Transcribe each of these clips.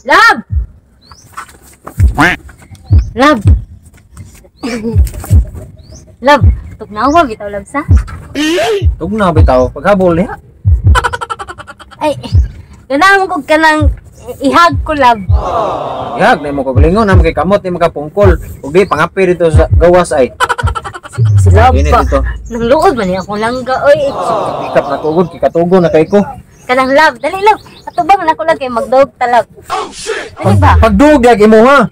Love! Love! Love, tugnawa bitaw, love, sa. Tugnaw bitaw paghabol diha. Ay, ganahan ko kanang ihag ko, love. Ihag na imo kagalingon na kay kamot ni makapungkol. Ug di pangapi dito sa gawas ay. Si love Init pa. dito. Nang luod man niya akong langga, oy. Ikap na tugod kikatugo na kay ko. Kanang love, dali love. Atubang na ko lang kay magdog ta, love. Dali ba? Pagdug yag imo ha.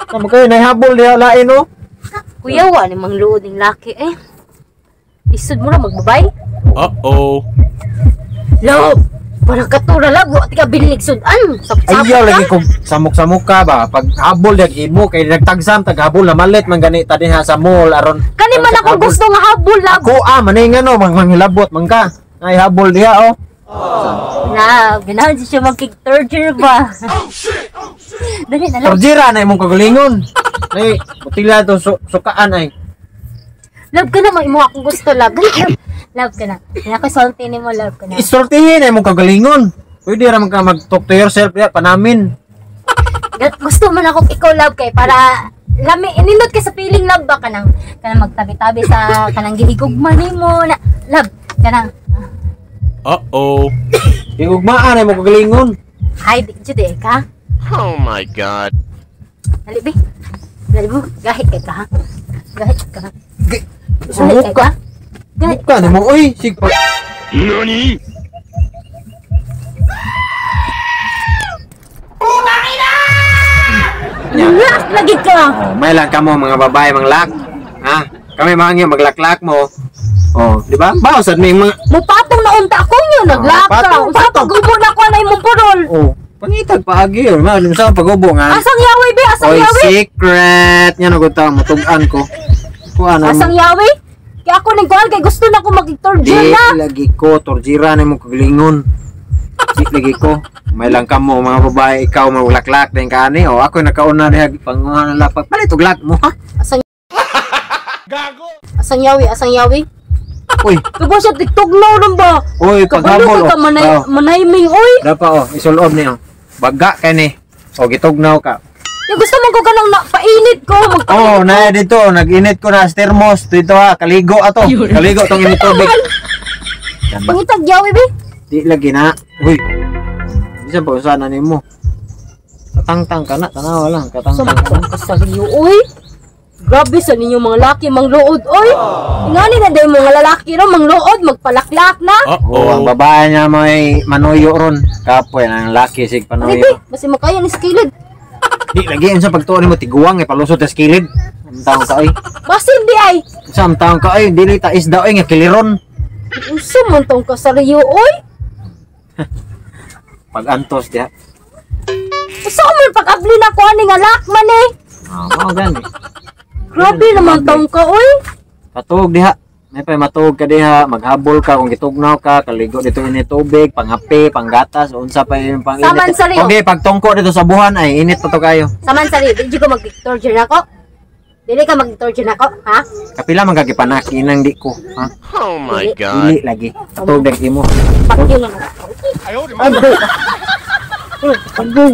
Kamo kayo nahabol diha lain no. Kuya, wa ni mang luod ning laki eh. Isod mo na magbabay. Uh-oh. Love, para katura, love, wa tika bilig sudan. Sap-sap Ayaw ka. lagi kog samok-samok ka ba pag habol yag imo kay nagtagsam taghabol na malit man gani ta dinha sa mall aron. Kani man akong gusto nga habol, love. Ako ah manay nga no mang manghilabot man ka. Ay habol diha oh. Love, ganahan siya magkig-torture ba? Dali na, love. Torjira na imong kagalingon. Ay butila to sukaan ay. Love ka na, mo akong gusto, love. Dali, love. Love ka na. Kaya ako salty ni mo, love ka na. Istortihin na imong kagalingon. Pwede ra man ka mag-talk to yourself diha panamin. Gusto man ako ikaw, love, kay para lami inindot kay sa feeling, love, ba kanang kanang magtabi-tabi sa kanang gihigugma nimo na, love, kanang Uh-oh. Higugmaan na imong kagalingon. Ay di jud eh ka. Oh my God. Dali be, dali mo, gahi kay ka ha, gahi ka ha. Gahi kay Sumuka. ka, gahi. Muka nimo oy, sig pa. NANI? Lak lagi ka. Oh, may lang kamo mga babae manglak. Ha? Kami mga maglaklak mo. Oh, di ba? Baw sad may mga Mupatong na unta ako nyo naglaka. Patong, Usa patong. pag-ubo na ko na imong purol. Oh, pangitag paagi oh, ma sa pagubo nga. Asang yawi be, asang Oy, yawi. secret nya no ta mutug-an ko. Kuan Asang yawi. Kaya ako ning kuan kay gusto na ko magtorture Di na. lagi ko torjira na imong kagalingon. Di lagi ko. May lang kamo mga babae, ikaw maglaklak din kaani. Oh, ako nakauna diha panguha na lapak. Palit og lak mo ha. Asang Gago. Asang yawi, asang yawi. Uy, Kabo sa TikTok na ron ba? uy, Kabalo paghabol. ka manay, Oh, manayming, oy. Dapa oh, isulob niyo. Baga kay ni. O gitugnaw ka. Yung gusto mo ko kanang painit ko. Magpainit. Oh, na dito, nag-init ko na sa thermos dito ha, kaligo ato. Kaligo tong init tubig. Yan ba? Pangitag yawi be. Di lagi na. Uy. Bisan pa usa na nimo. Katangtang ka na, tanawa lang, katangtang ka na. Sa kasariyo, oy. Grabe sa ninyo mga laki, mangluod, oy. Ingani na dahil mga lalaki ro, mangluod, magpalaklak na. Oh, ang Uh-oh. babae niya may manuyo ron. Kapoy ang laki sig Ay, be, panuyo. basi makaya ni skilid. Di lagi unsa pagtuon nimo tiguang eh palusot sa kilid. Ang taong ka oy. Basin di ay. Unsa ang taong ka oy, dili ta isda oy nga kiliron. Unsa man tong kasariyo, oy. Pag-antos diha. Unsa man pag-abli na ko ani nga lakman eh. Ah, mao gani. Grabe naman tong ka, oy. Patuog diha. May pa matuog ka diha, maghabol ka kung gitugnaw ka, kaligo dito ini tubig, panghapi, panggatas, unsa pa yung pang Saman sa liyo. Okay, pagtungko dito sa buhan ay init pa to kayo. Saman sa di ko mag-torture na ko. Dili ka mag-torture na ko, ha? Kapila man kagipanaki nang di ko, ha? Oh my God. Dili lagi. Patuog dag imo. Pakyo na. Agoy. Agoy.